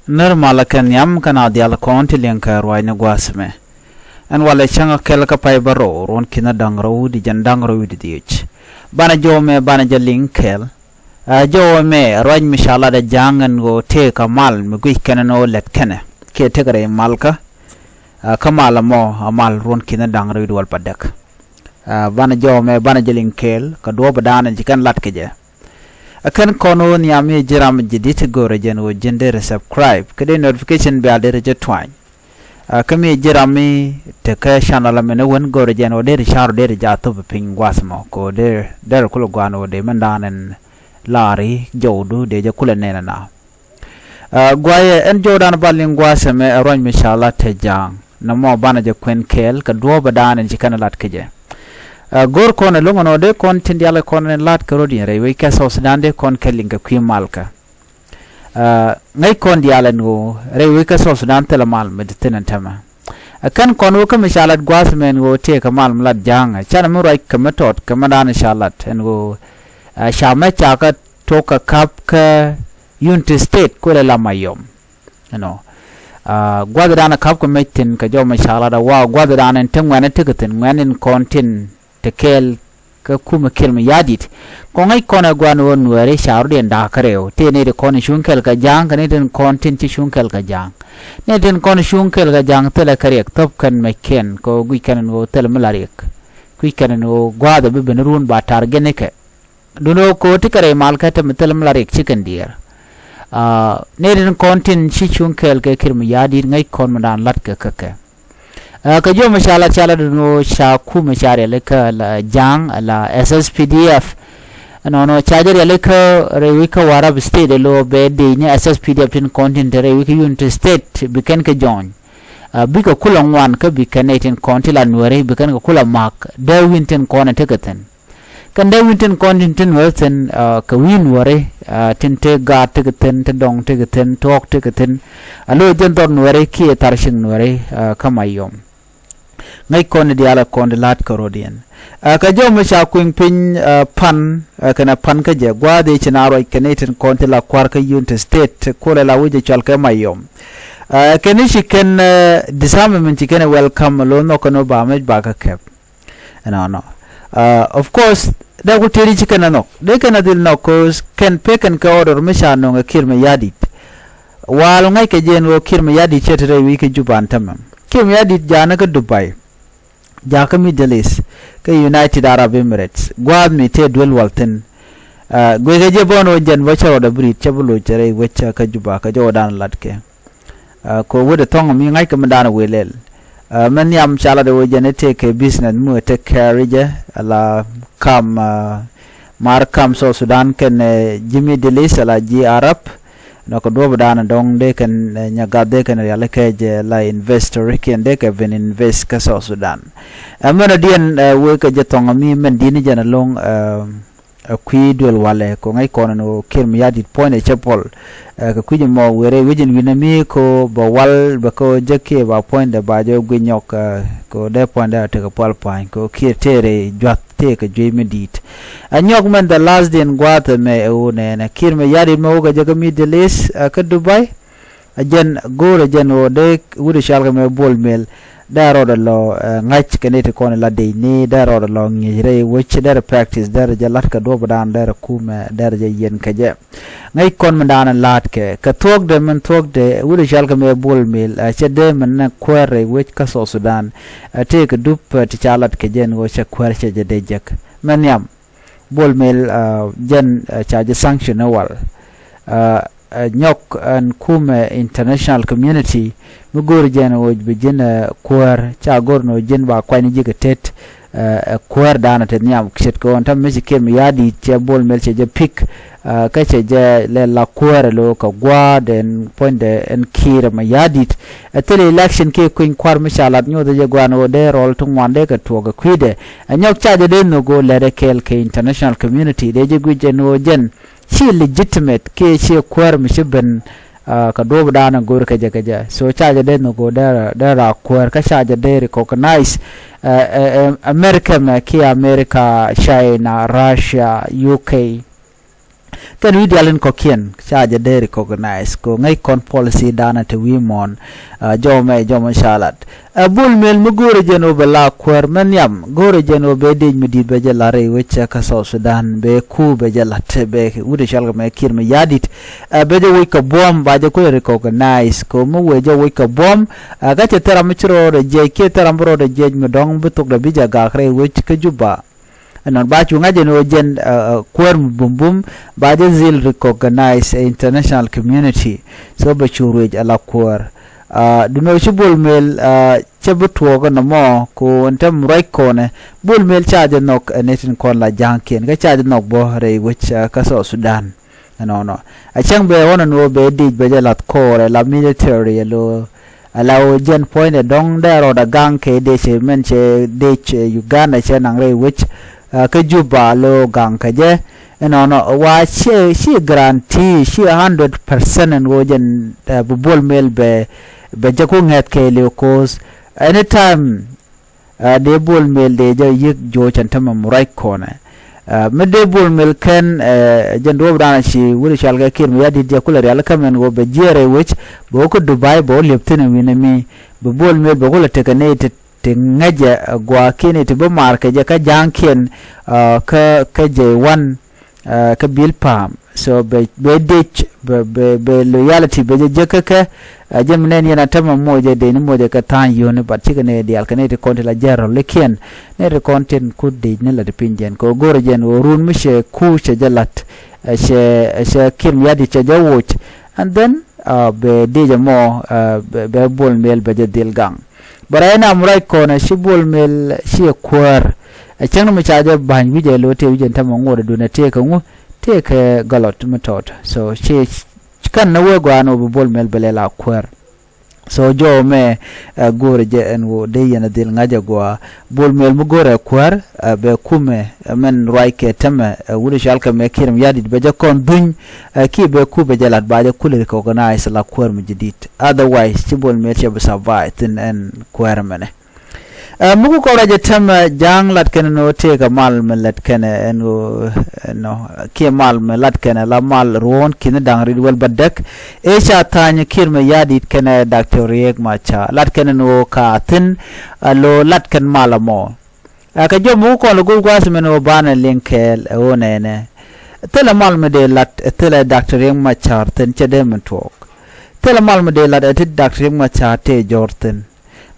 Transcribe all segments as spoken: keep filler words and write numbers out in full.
Nir malä kɛ nhiam kɛn a dhial kɔn ti liŋ kɛ ruacni gua̱a̱th mɛ. Ɛn walɛ cäŋ kɛl kä pay bä rɔw ruɔ̱n ki̱n da̱ŋ rɛw di jɛn da̱ŋ rɛw di dhiec. Banɛ jɔw mɛ banɛ jɛ liŋ kɛl. Ɛ jɔw mɛ ruac mi ca lat ɛ ja̱a̱ŋ ɛn ɣöö tëë kɛ mal mi guic kɛn ɛn ɣöö lɛt kɛnɛ kiɛ tekɛ rɛy malkä. Ɛ kä mal ɛmɔ a mal ruɔ̱n ki̱n da̱ŋ rɛw di wal pa däk. Ɛ banɛ jɔw mɛ banɛ jɛ liŋ kɛl kɛ duɔ̱ɔ̱p ɛ da̱a̱n ɛn ci kɛn lat kɛ jɛ. Ɛ kɛn kɔn ɣöö nhiam mi ji̱ ram ji̱ di̱t ti go̱rɛ jɛn ɣöö ji̱n deri subscribe kä dee notification bell deri jɛ tuany. Ɛ kä mi ji̱ ram mi tekä channel min ɛ wän go̱rɛ jɛn ɣöö deri car deri jɛ a thop piny gua̱th mɔ kɛ ɣöö deri deri kulɛ gua̱n ɣöö dee mɛn da̱a̱n ɛn la̱ri jɔwdu dee jɛ kulɛ nɛn ɛna. Ɛ guayɛ ɛn jɔwdan ba liŋ gua̱th ɛmɛ ɛ ruac mi ca lat te ja̱a̱ŋ. Nɔmɔ banɛ jɛ kuɛn kɛɛl kɛ duɔ̱ɔ̱p ɛ da̱a̱n ɛn ci kɛn ɛ lat kä jɛ. Ɛ go̱r kɔn ɛ lo̱ŋ ɛn ɣöö dee kɔn tin diaal ɛ kɔn ɛn lat kä rɔ̱diɛn rɛy wec kä South Sudan dee kɔn kɛ liŋ kɛ kui̱ malkä. Ɛ ŋäc kɔn diaal ɛn ɣöö rɛy wec kä South Sudan thilɛ mal mi ti thi̱n ɛn täämɛ. Ɛ kɛn kɔn wä kä mi ca lat gua̱a̱th mɛ ɛn ɣöö tëëkɛ mal mi lat ja̱a̱ŋ ɛ canɛ mi ruac kɛ mi tɔt kɛ mi da̱a̱n ca lat ɛn ɣöö ɛ ca mɛ ca kä tok kɛ ka̱p kä Unity State kuëlɛ la Mayom. Ɛnɔ. Ɛ gua̱thdan ɛ ka̱p kɛ mec thi̱n kɛ jɔw mɛ ca lat ɛ wa gua̱thdan ɛn te ŋuɛ̈ni tekɛ thi̱n ŋuɛ̈ni ɛn kɔn tin te kɛɛl kä kumɛ Kiir Mayardit. Kɔn ŋäc kɔn ɛ gua̱n ɣöö Nuääri ca rɔ̱diɛn da̱a̱k kä rɛw tëë nɛy ti kɔn cuŋ kɛl kɛ ja̱a̱ŋ kɛ nɛy tin kɔn tin ci cuŋ kɛl kɛ ja̱a̱ŋ. Nɛy tin kɔn cuŋ kɛl kɛ ja̱a̱ŋ thilɛ kɛ riɛk thöp kɛn mɛc kɛn kɛ ɣöö guic kɛn ɛn ɣöö thilɛ mi la riɛk. Kui̱c kɛn ɛn ɣöö gua̱a̱th ɛ bi ben ruun ba ta̱r gɛn ikɛ. Duundɛ ɣöö ko̱o̱t ti kɛ rɛy mal kä te mi thilɛ mi la riɛk ci kɛn diɛɛr. Aa, nɛy tin kɔn tin ci cuŋ kɛɛl kɛ Kiir Mayardit ŋäc kɔn mi da̱a̱n la̱t kɛ kä kɛ. Aa, kɛ jiɔam mi ca lat ca lat duundɛ ɣöö ca kumɛ ca rialikä la ja̱a̱ŋ la S S P D F. Ɛnɔnɔ ca jɛ rialikä rɛy wec kä Warrap State ɛ lo̱ bɛ dec ni S S P D F tin kɔn tin te rɛy wec kä Unity State bi kɛn kɛ jo̱o̱ny. Aa, bikɛ kulɛ ŋuan kä bi kɛn nɛy tin kɔn ti la Nuääri bi kɛn kɛ kulɛ ma̱k dee wi̱n tin kɔn ɛ tekɛ thi̱n. Kɛn dee wi̱n tin kɔn tin te Nuääri thi̱n, aa, kɛ wi̱i̱ Nuääri, aa, tin te gaat tekɛ thi̱n, te dɔŋ tekɛ thi̱n, tuɔɔk tekɛ thi̱n. A lo̱ jɛn dhɔr Nuääri kiɛ thar cieŋ Nuääri, aa, kä Mayom. Ŋäc kɔn diaal ɛ kɔn di la̱t kɛ rɔ̱diɛn. Aa, kɛ jɔw mi ca kui̱ŋ piny, aa, pan, aa, kɛnɛ pan kä jɛ gua̱a̱th i̱ ci na ruac kɛ nɛy tin kɔn ti la kua̱r kä Unity State, kulɛ la wi̱c ɛ cɔal kɛ Mayom. Aa, kɛn i̱ ci kɛn, aa, disarmament ci kɛn ɛ welcome, lo̱ nhɔk kɛn ɣöö ba mec ba kä kɛp. Ɛnɔnɔ. Aa, of course, dee ku tëëri ci kɛn ɛ nhɔk. Dee kɛn ɛ dhil nhɔk, 'cause kɛn pekɛn kɛ order mi ca nöŋ ɛ Kiir Mayardit. Wal ŋäc kɛ jɛ ɛn ɣöö Kiir Mayardit cɛ te rɛy wi̱i̱ kä Juba ɛn täämɛ. Kiir Mayardit ja̱a̱n kä Dubai. Ja̱a̱ kä Middle East. Kä United Arab Emirates. Gua̱a̱th mi tëë duel wal thi̱n. Aa, guikɛ jɛ bä ɛn ɣöö jɛn bä cä rɔɔdɛ bi ri̱t cä bi loc cɛ rɛy wec kä Juba kɛ jɔwdan lat kɛ. Aa, kɛ ɣöö wet ɛ thɔ̱ŋ mi ŋa̱ckɛ mi da̱a̱n ɛ wëë lɛl. Aa, mɛn nhiam ca lat ɛ ɣöö jɛn ɛ tëëkɛ business mi wëë tek care jɛ, ala kam, aa, mar kam South Sudan kɛnɛ, aa, ji̱ Middle East ala ji̱ Arab. Nɔ kɛ duɔ̱ɔ̱p da̱a̱n ɛ dɔ̱ŋ dee kɛn, aa, nyagath dee kɛn rialikä jɛ la investor kiɛn dee kɛ ben invest kä South Sudan. Aa, mɛn ɔ diɛn, aa, wëë kɛ jɛ thɔ̱ŋ mi mɛn di̱t ni jɛn ɛlɔ̱ŋ, aa, ɛ kui̱ duel walɛ kɛ ŋäc kɔn ɛn ɣöö Kiir Mayardit puɔ̱nydɛ cɛ puɔl. Ɛ kɛ kui̱c ɛmɔ wëë rɛy wec in wi̱nɛ mi kɛ ɣöö bɛ wal bɛ kɛ ɣöö jek kiɛ ba puɔ̱nydɛ ba jɛ guic nyɔk, ɛ kɛ ɣöö dee puɔ̱nydɛ a tekɛ pual pa̱a̱ny kɛ ɣöö Kiir tëë rɛy jua̱th tëë kɛ juey mi di̱i̱t. Ɛ nyɔk mɛn the last day in gua̱a̱th ɛmɛ ɛ ɣöö nɛɛnɛ Kiir Mayardit mɛ wä kɛ jɛ kä Middle East, ɛ kä Dubai. Ɛ jɛn go̱o̱rɛ jɛn ɣöö dee wut ɛ cɔalkɛ mɛ Bol Mel dee rɔɔdɛ lɔ, ɛ, ŋa̱c kɛ ni ti kɔn ɛ la dec ni dee rɔɔdɛ lɔ ŋi̱i̱c rɛy wec dee rɛ practice dee rɛ jɛ la̱t kɛ duɔ̱ɔ̱pdan dee rɛ kumɛ dee rɛ jɛ yiɛn kɛ jɛ. Ŋäc kɔn mi da̱a̱n ɛ la̱a̱t kɛ kɛ thuɔ̱kdɛ min thuɔ̱kdɛ wut ɛ cɔalkɛ mɛ Bol Mel, ɛ, cɛ dee min nɛ kuäär rɛy wec kä South Sudan. Ɛ, tëëkɛ dup, ɛ, ti ca lat kɛ jɛn ɣöö cɛ kuäär cɛ jɛ dee jek. Mɛ nhiam. Bol Mel, aa, jɛn, aa, ca jɛ sanction ni wal. Aa, aa, nyɔk ɛn kumɛ international community mi go̱o̱r jɛn ɣöö bi ji̱n, aa, kuäär ca go̱o̱r ni ɣöö ji̱n ba kuany ni ji̱ kɛ tet, aa, ɛ kuäär da̱a̱n ɛ te nhiam ce̱tkɛ ɣöö ɛn täämɛ mi ci Kiir Mayardit cɛ Bol Mel cɛ jɛ pick, aa, kä cɛ jɛ lɛ la kuäär ɛ lo̱ kɛ gua̱a̱r den puɔ̱nydɛ ɛn Kiir Mayardit. Ɛ thilɛ election kiɛ kui̱ny kua̱r mi ca lat nyothɛ jɛ gua̱a̱r ni ɣöö dee rɔl ti ŋuan dee kɛ tuɔɔk ɛ kui̱dɛ. Ɛ nyɔk ca jɛ dee nhök ɣöö lɛt ɛ kɛɛl kɛ international community dee ji̱ guic ɛn ɣöö jɛn ci legitimate kiɛ ci kuäär mi ci ben, aa, kɛ duɔ̱ɔ̱pdan ɛ go̱o̱r kɛ jɛ kɛ jɛ. So ca jɛ dee nhök ɣöö dee, dee ra kuäär kä ca jɛ dee recognize, ɛ, ɛ, ɛ, America mɛ kiɛ America, China, Russia, U K. Kɛn wi̱i̱ diaal in kɔ̱kiɛn ca jɛ dee recognize kɛ ŋäc kɔn policy danɛ te wi̱i̱ muɔ̱ɔ̱n. Jɔmɛ jɔmɛ ca lat. Ɛ Bol Mel mi go̱o̱rɛ jɛn ɣöö bɛ la kuäär mɛ nhiam, go̱o̱rɛ jɛn ɣöö bɛ dec mi di̱i̱t bɛ jɛ la̱t rɛy wec kä South Sudan, bɛ ku bɛ jɛ la̱t, bɛ wut ɛ cɔal kɛ mɛ Kiir Mayardit. Ɛ bɛ jɛ woc kɛ buɔ̱m, ba jɛ kulɛ recognize kɛ ɣöö mi wëë jɛ woc kɛ buɔ̱m. Ɛ kä cɛ thil ram mi ci rɔɔdɛ jiɛc kiɛ thil ram bi rɔɔdɛ jiɛc mi dɔ̱ŋ bi thokdɛ bi jɛ gak rɛy wec kä Juba. Ɛnɔn ba cu ŋa̱c ɛn ɣöö jɛn kuäär mi bumbum ba jɛ dhil recognize ɛ international community. So bɛ cu ruëc ala kuäär. Duundɛ ɣöö ci Bol Mel cɛ bi tuɔɔk ɛn ɛmɔ ku ɛn tɛm ruac kɔnɛ. Bol Mel ca jɛ nhɔk ɛ nɛy tin kɔn la ja̱a̱ŋkiɛn kä ca jɛ nhɔk bä rɛy wec kä South Sudan. Ɛnɔnɔ a cäŋ bɛ ɣɔn ɛn ɣöö bɛ dec bɛ jɛ la̱th kɔɔrɛ la military ɛ lo̱. Ala ɣöö jɛn puɔ̱nydɛ dɔ̱ŋ dee rɔɔdɛ gaŋ kɛ dec mɛn cɛ dec Uganda cɛ naŋ rɛy wec kä Juba lo̱ gaŋ kɛ jɛ. Ɛnɔnɔ wa ci ci guarantee ci hundred percent ɛn ɣöö jɛn bi Bol Mel bɛ bɛ jɛ ku ŋɛth kɛɛliw ko̱o̱th. Anytime dee Bol Mel dee jɛ yi̱k jo̱o̱c ɛn tämɛ mi ruac kɔnɛ. Mi dee Bol Mel kɛn jɛn duɔ̱ɔ̱p danɔ ci wut cɔal kɛ Kiir Mayardit jɛ kulɛ rialikä mɛn ɣöö bɛ jiɛɛr rɛy wec bɛ wä kä Dubai bɛ wä li̱ep thi̱n ɛ wi̱nɛ mi bi Bol Mel bɛ kulɛ tekɛ nɛy ti ti ŋäcɛ gua̱a̱kiɛn iti bi ma̱a̱r kɛ jɛ kä ja̱a̱ŋkiɛn kä kä jɛ wan. Kä bil pa̱a̱m so bɛ bɛ dec bɛ bɛ bɛ loyalty bɛ jɛ jek kä kɛ. Jɛ mi nɛn yɛn a tämɛ mocɛ dec ni mocɛ kɛ tha̱a̱ny yio̱ni, but cikɛ nɛy diaal kɛ nɛy ti kɔn ti la jɛɛr rɔlikiɛn. Nɛy ti kɔn tin kut dec ni la ti piny jɛn kɛ ɣöö go̱rɛ jɛn ɣöö run mi cɛ ku cɛ jɛ la̱t. Cɛ cɛ Kiir Mayardit cɛ jɛ woc. And then bɛ dec ɛmɔ bɛ Bol Mel bɛ jɛ dhil gaŋ. Bɛ rɛy nam ruac kɔnɛ ci Bol Mel ci ɛ kuäär. Ɛ cäŋ ni mi ca jɛ ba̱ny wi̱cɛ lo̱ tëë wi̱cɛ ni tämɛ ŋot ɛ duundɛ tëëkɛ ŋu tëëkɛ gɔlɔt mi tɔt. So ci kän ni wee gɔaa ni wä bi Bol Mel bɛ lɛ la kuäär. So jɔw mɛ ɛ go̱o̱rɛ jɛ ɛn wä dee yɛn ɛ dhil ŋa̱c ɛ gɔaa. Bol Mel mi go̱o̱rɛ kuäär bɛ kumɛ mɛn ruac kɛ tämɛ wut cɔal kɛ mɛ Kiir Mayardit bɛ jɛ kɔn dhuny. Kiɛ bɛ ku bɛ jɛ lat ba jɛ kulɛ recognize la kuäär mi jɛ di̱t, otherwise ci Bol Mel cɛ bi survive thi̱n ɛn kuäär mɛnɛ. Ɛ mi ku kɔn ruac ɛ tämɛ ja̱a̱ŋ lat kɛn ɛn ɣöö tëëkɛ mal mi lat kɛn ɛn ɣöö ɛnɔ kiɛ mal mi lat kɛn ɛ la mal ruɔ̱ɔ̱n ki̱n da̱ŋ ri̱t wäl bädäk. Ëë ca tha̱a̱ny Kiir Mayardit kɛnɛ Doctor Riek Machar lat kɛn ɛn ɣöö ka thi̱n. Ɛ lo̱ lat kɛn mal ɛmɔ. Ɛ kɛ jɔm mi ku kɔn lɛ go̱o̱r gua̱a̱th mɛn ɣöö banɛ liŋ kɛɛl ɛ ɣöö nɛnɛ. Thilɛ mal mi dee lat ɛ thilɛ Doctor Riek Machar thi̱n cɛ dee mi tuɔɔk. Thilɛ mal mi dee lat ɛ ti Doctor Riek Machar tëë jɔ̱ɔ̱r thi̱n.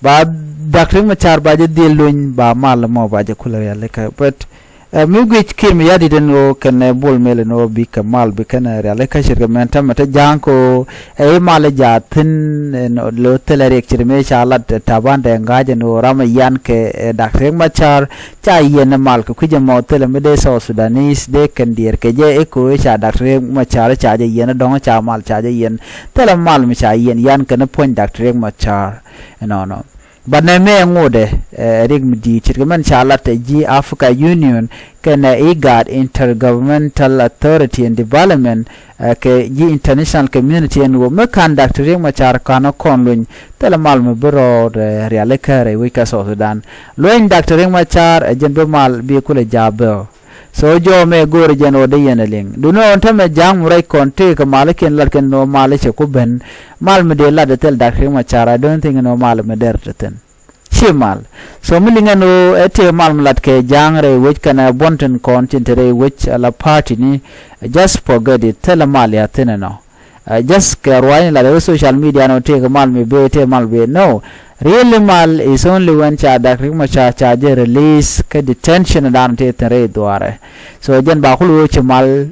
Ba Doctor Riek Machar ba jɛ dhil luny ba mal ɛmɔ ba jɛ kulɛ rialikä. But ɛ mi guic Kiir Mayardit ɛn ɣöö kɛnɛ Bol Mel ɛn ɣöö bikɛ mal bi kɛn rialikä ce̱tkɛ mɛn tämɛ te ja̱a̱ŋ kɛ ɣöö ɛ i̱ mal i̱ jaat thi̱n. Lo̱ thilɛ riɛk ce̱t mëë ca lat Taban Deng Gai ɛn ɣöö ram ɛ yian kɛ Doctor Riek Machar. Ca yiɛn ɛ mal kɛ kui̱c ɛmɔ thilɛ mi dee South Sudanese dee kɛn diɛɛr kɛ jɛ i̱ kɛ ɣöö ca Doctor Riek Machar ca jɛ yiɛn ɛ dɔ̱ŋ ca mal ca jɛ yiɛn. Thilɛ mal mi ca yiɛn yan kɛn i̱ puɔ̱ny Doctor Riek Machar. Ɛnɔnɔ. But nɛ mɛ ŋotdɛ ɛ riɛk mi di̱i̱t ce̱tkɛ mɛn ca lat ɛ ji̱ Africa Union kɛnɛ IGAD, Intergovernmental Authority and Development, ɛ kɛ ji̱ international community ɛn ɣöö mi ka̱n Doctor Riek Machar ka̱n ɛ kɔn luny. Thilɛ mal mi bi rɔɔd ɛ rialikä rɛy wec kä South Sudan. Luny Doctor Riek Machar ɛ jɛn bi mal bi kulɛ ja̱a̱p bɛ ɔ. So jɔw mɛ go̱o̱rɛ jɛn ɣöö dee yɛn ɛ liŋ duundɛ ɣöö tämɛ ja̱a̱ŋ mi ruac kɔn tëëkɛ malikiɛn lat kɛn ɣöö mali cɛ ku ben. Mal mi dee lat ɛ thil Doctor Riek Machar, I don't think ɛn ɣöö mal mi dɛr te thi̱n. Ci mal. So mi liŋ ɛn ɣöö ɛ tëë mal mi lat kɛ ja̱a̱ŋ rɛy wec kɛnɛ buɔ̱n tin kɔn tin te rɛy wec ala party ni. Just forget it, thilɛ mal ya thi̱n ɛnɔ. Just kɛ ruaacni lat ɛ social media nɔ tëëkɛ mal mi bee tëë mal bee, no. Really mal is only when ca Doctor Riek Machar ca jɛ release kä detention dan tëë thi̱n rɛy dhuaarɛ. So jɛn ba kul ɣöö ci mal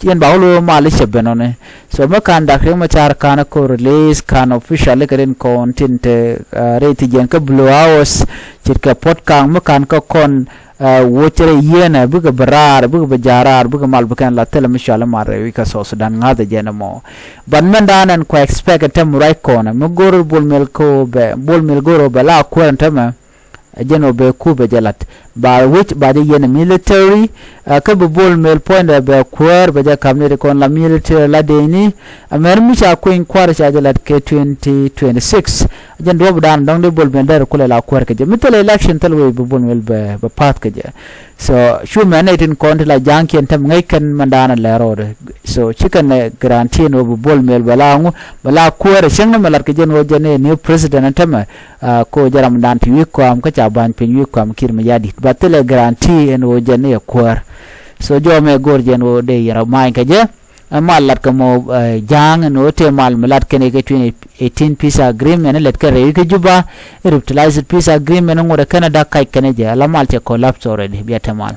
jɛn ba kul ɣöö mal i̱ cɛ ben ɔni. So mi ka̱n Doctor Riek Machar ka̱n ɛ ko̱r release ka̱n officially kɛ rin kɔn tin te rɛy thi̱jiɛn kä Blue House. Ce̱tkɛ puɔ̱t ka̱n mi ka̱n kä kɔn. Wuɔ̱c rɛy yieenɛ bikɛ bi raar bikɛ bi ja̱a̱r raar bikɛ mal bikɛn la thilɛ mi cuali mal rɛy wi̱c kä South Sudan ŋa̱thɛ jɛn ɛmɔ. But mɛn da̱a̱n ɛn kua expect ɛ tɛm ruac kɔnɛ mi go̱r Bol Mel ko̱ bɛ Bol Mel go̱r ɔ bɛ la kuäär ɛn tɛmɛ. Ɛ jɛn ɔ bɛ ku bɛ jɛ lat ba wi̱c ba jɛ yiɛn ɛ military. Kä bi Bol Mel puɔ̱nydɛ bɛ kuäär bɛ jɛ ka̱m ni ti kɔn la military la dee ni. Ɛ mɛr mi ca kueny kua̱r ca jɛ lat kɛ twenty twenty six. Jɛn duɔ̱ɔ̱p dan dɔ̱ŋ di Bol Mel dɛr kulɛ la kuäär kɛ jɛ. Mi thilɛ election thil wee bi Bol Mel bɛ bɛ path kɛ jɛ. So cu mɛn nɛ tin kɔn ti la ja̱a̱ŋ kiɛn tɛm ŋäc kɛn mɛn dan lɛ rɔɔdɛ. So ci kɛn ɛ guarantee ni wä bi Bol Mel bɛ la ŋu bɛ la kuäär ɛ cieŋ ni mɛ lat kɛ jɛn wä jɛn ɛ new president ɛn tɛmɛ. Ko jɛ ram dan ti wi̱i̱ kɔam kä ca ba̱ny piny wi̱i̱ kɔam Kiir Mayardit. Ba thilɛ guarantee ɛn wä jɛn ɛ kuäär. So jɔmɛ go̱r jɛn wä dee yɛrɛ ma̱a̱ny kɛ jɛ. Ɛ mal lat kɛ mɔ ja̱a̱ŋ ɛn ɣöö tëë mal mi lat kɛn kɛ twenty eighteen peace agreement ɛ lɛt kɛ rɛy kä Juba. Revitalized peace agreement ŋot ɛ kɛn ɛ dak kac kɛn jɛ ala mal cɛ collapse already bia te mal.